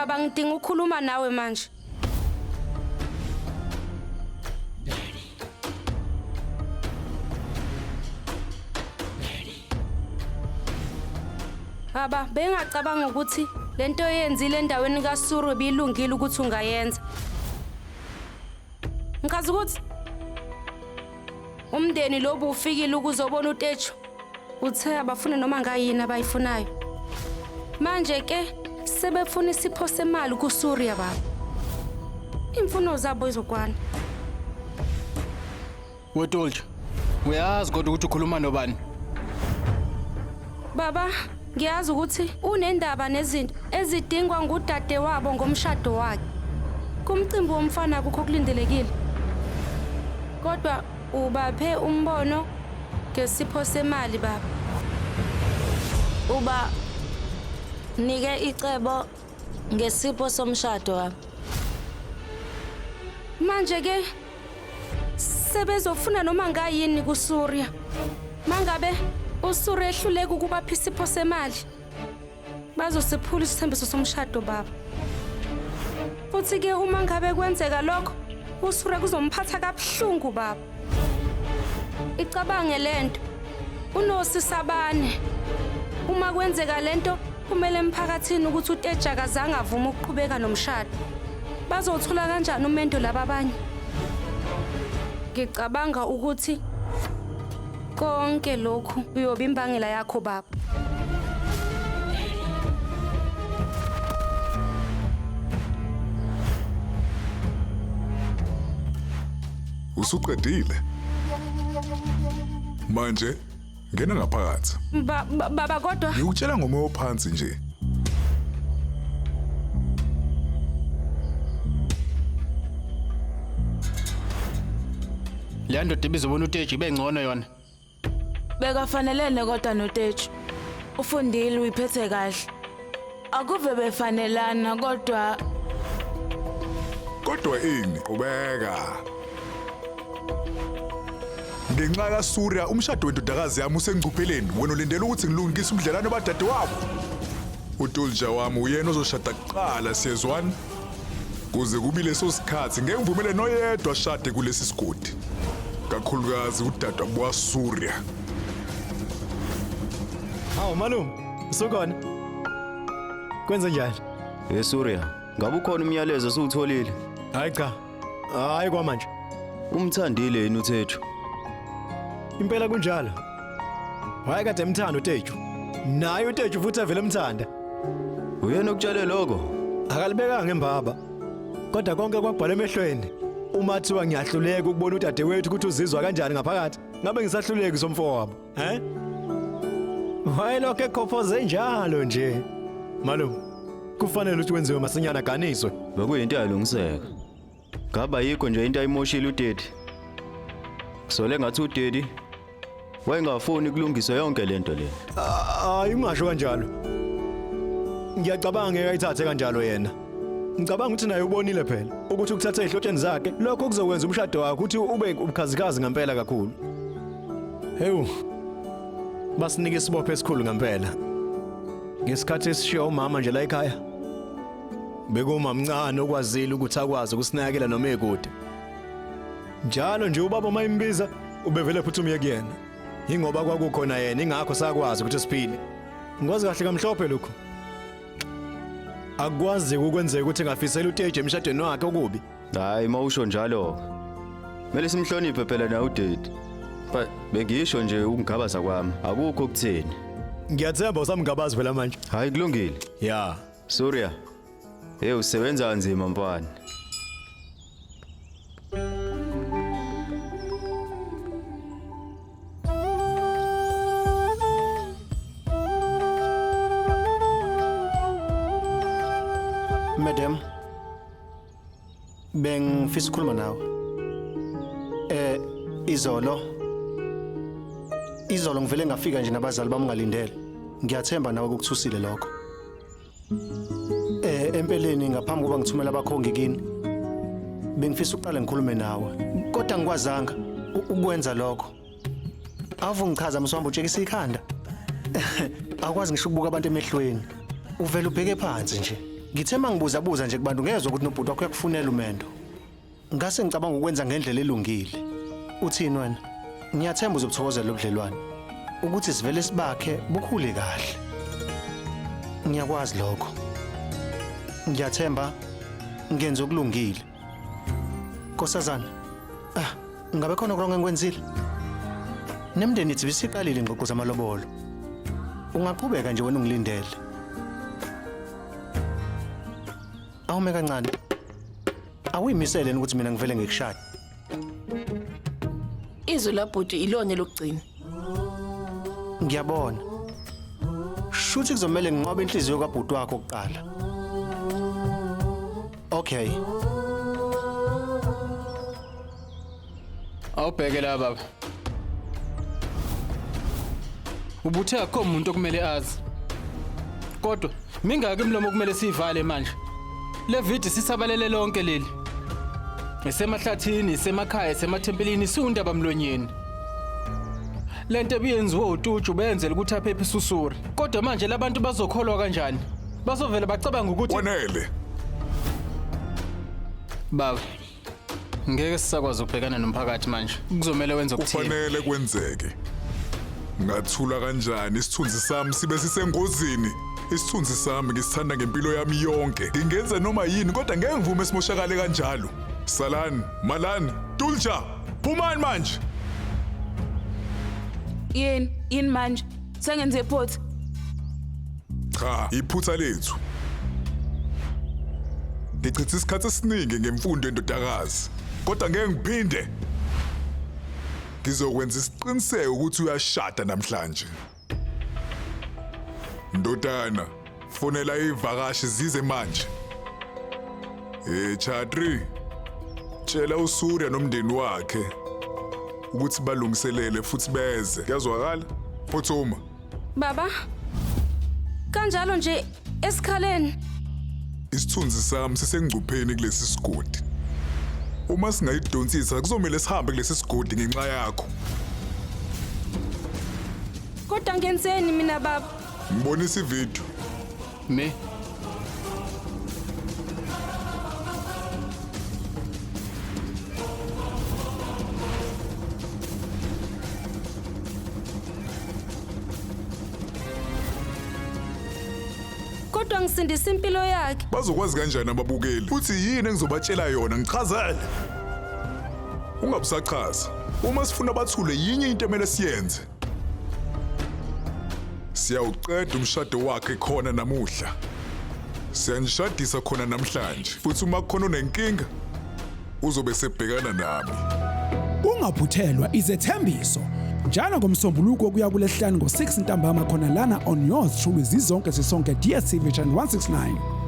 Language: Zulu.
Baba ngidinga ukukhuluma nawe manje. Baba, bengacabanga ukuthi lento oyenzile endaweni kaSuru ibilungile ukuthi ungayenza. Ngichaza ukuthi umndeni lobu ufikile ukuzobona uTeju. Uthe abafune noma ngayini abayifunayo. Manje ke sebefuna isipho semali kuSurya baba. Imfuno zabo izokwana. Wetolja, uyazi kodwa ukuthi ukhuluma nobani? Baba, ngiyazi ukuthi unendaba nezinto ezidingwa ngudadewabo ngomshado wakhe. Kumcimbi womfana akukho okulindelekile. Kodwa ubaphe umbono ngesipho semali baba. Uba nike icebo ngesipho somshado wami. Manje ke sebezofuna noma ngayini kuSurya. Mangabe uSurya ehluleka ukubapha isipho semali, bazosephula isithembiso somshado baba. Futhi ke uma ngabe kwenzeka lokho, uSurya kuzomphatha kabuhlungu baba. Icabange lento. Unosisabane. Uma kwenzeka lento kumele emphakathini ukuthi uTeja akazange avume ukuqhubeka nomshado. Bazothola kanjani umendo laba abanye? Ngicabanga ukuthi konke lokhu kuyoba imbangela yakho baba. Usuqedile? Manje ngena ngaphakathi. Ba, ba, baba kodwa Ngikutshela ngomoya ophansi nje. Leya ndoda ibizobona uTeji ibe ngcono yona. Bekafanelene kodwa noTeju. Ufundile uyiphethe kahle. Akuve befanelana kodwa Kodwa ini qhubeka. Ngenxa kaSurya umshado wendodakazi yami usengcupheleni. Wena ulindele ukuthi ngilungise ubudlelwano badadewabo. UTulja wami uyena ozoshada kuqala siyezwana. Kuze kube leso sikhathi ngeke ngivumele noyedwa ashade kulesi sigodi. Kakhulukazi udadewabo waSurya. Hawu malume, usukhona? Kwenze njani? Hey Surya, ngabe ukhona umyalezo osuwutholile? Hayi cha. Hayi kwamanje. Umthandile yini uThethu? Impela kunjalo. Wayekade emthanda uTeju. Naye uTeju futhi evele emthanda. Uyena okutshele lokho? Akalibekanga embaba. Kodwa konke kwakubhala emehlweni. Uma thiwa ngiyahluleka ukubona udadewethu ukuthi uzizwa kanjani ngaphakathi, ngabe ngisahluleki somfowabo. Eh? Wayelokhu ekhophoze njalo nje. Malume, kufanele ukuthi kwenziwe masinyana aganiswe. Bekuyinto yalungiseka. Ngaba yikho nje into ayimoshile uDaddy. Kusole ngathi uDaddy wayengafuni kulungiswe yonke lento le. Hayi ungasho kanjalo. Ngiyacabanga ngeke ayithathe kanjalo yena. Ngicabanga ukuthi naye ubonile phela ukuthi ukuthatha ezihlotsheni zakhe lokho kuzokwenza umshado wakhe ukuthi ube ubukhazikhazi ngempela kakhulu. Hewu. Basinike isibopho esikhulu ngempela. Ngesikhathi esishiya umama nje la ekhaya. Bekumamncane okwazile ukuthi akwazi ukusinakekela noma ekude. Njalo nje ubaba uma imbiza ubevele futhi umye kuyena. Ingoba kwakukhona yena ingakho sakwazi ukuthi siphile. Ngikwazi kahle kamhlophe lokhu. Akwazi ukwenzeka ukuthi ngafisela uTeje emshadweni wakhe okubi. Hayi mawusho njalo. Kumele simhloniphe phela nawe uDaddy. But bengisho nje ukungabaza kwami akukho kutheni. Ngiyathemba usamngabazi phela manje. Hayi kulungile. Ya. Surya. Hey usebenza kanzima mfana. Madam, bengifisa ukukhuluma nawe. Izolo izolo ngivele ngafika nje nabazali bami ngalindele. Ngiyathemba nawe kukuthusile lokho. Empeleni ngaphambi kokuba ngithumele abakhongi kini bengifisa ukuqale ngikhulume nawe. Kodwa ngikwazanga ukwenza lokho. Ave ungichaza mswambo utshekisa ikhanda. Akwazi ngisho ukubuka abantu emehlweni. Uvela ubheke phansi nje. Ngithe mangibuza buza nje kubantu ngezwa ukuthi nobhuti wakho uyakufunela umendo. Ngase ngicabanga ukwenza ngendlela elungile. Uthini wena? Ngiyathemba uzobuthokozela lobudlelwane. Ukuthi sivele sibakhe bukhule kahle. Ngiyakwazi lokho. Ngiyathemba ngenza okulungile. Nkosazana, ah, ngabe khona okurong engikwenzile? Nemndeni ithi bisiqalile ingxoxo zamalobolo. Ungaqhubeka nje wena ungilindele. Awume kancane. Awuyimisele ukuthi mina ngivele ngikushade. Izwi labhuti ilona lokugcina. Ngiyabona. Shuthi kuzomela nginqobe inhliziyo kabhuti wakho kuqala. Okay. Awubheke la baba. Ubuthe akukho umuntu okumele azi. Kodwa mingaki imilomo okumele siyivale manje? Le video sisabalele lonke leli. Isemahlathini, isemakhaya, isemathempelini, siwundaba mlonyeni. Lento ebiyenziwe uTuju benzela ukuthi aphephe uSuri. Kodwa manje labantu bazokholwa kanjani? Bazovela bacabanga ukuthi Kwanele. Baba, ngeke sisakwazi ukubhekana nomphakathi manje. Kuzomele wenze okuthile. Kufanele kwenzeke. Ngathula kanjani isithunzi sami sibe sisengozini? Isithunzi sami ngisithanda ngempilo yami yonke. Ngingenza noma yini kodwa ngeke ngivume simoshakale kanjalo. Salani, malani, Tulja, phumani manje. Yini? Yini manje? Sengenze iphutha. Cha, iphutha lethu. Ngichitha isikhathi esiningi ngemfundo endodakazi, kodwa ngeke ngiphinde. Ngizokwenza isiqiniseko ukuthi uyashada namhlanje. Ndodana, fonela ivakashi zize manje. Eh Chatri, tshela uSurya nomndeni wakhe ukuthi balungiselele futhi beze. Kuyazwakala? Phuthuma. Baba, kanjalo nje esikhaleni. Isithunzi sami sisengcupheni kulesi sigodi. Uma singayidonsisa kuzomele sihambe kulesi sigodi ngenxa yakho. Kodwa ngenzeni mina baba? Ngibonisa ivideo. Me. Kodwa ngisindisa impilo yakhe. Bazokwazi kanjani ababukeli? Futhi yini engizobatshela yona? Ngichazele. Ungabusachaza. Uma sifuna bathule yinye into emele siyenze. Siyawuqeda umshado wakhe khona namuhla. Siyanishadisa khona namhlanje. Futhi uma kukhona onenkinga uzobe sebhekana nami. Ungaphuthelwa izethembiso njalo ngoMsombuluko kuya kulesihlanu ngo-6 ntambama khona lana on yours truly zizonke sisonke DStv channel 169.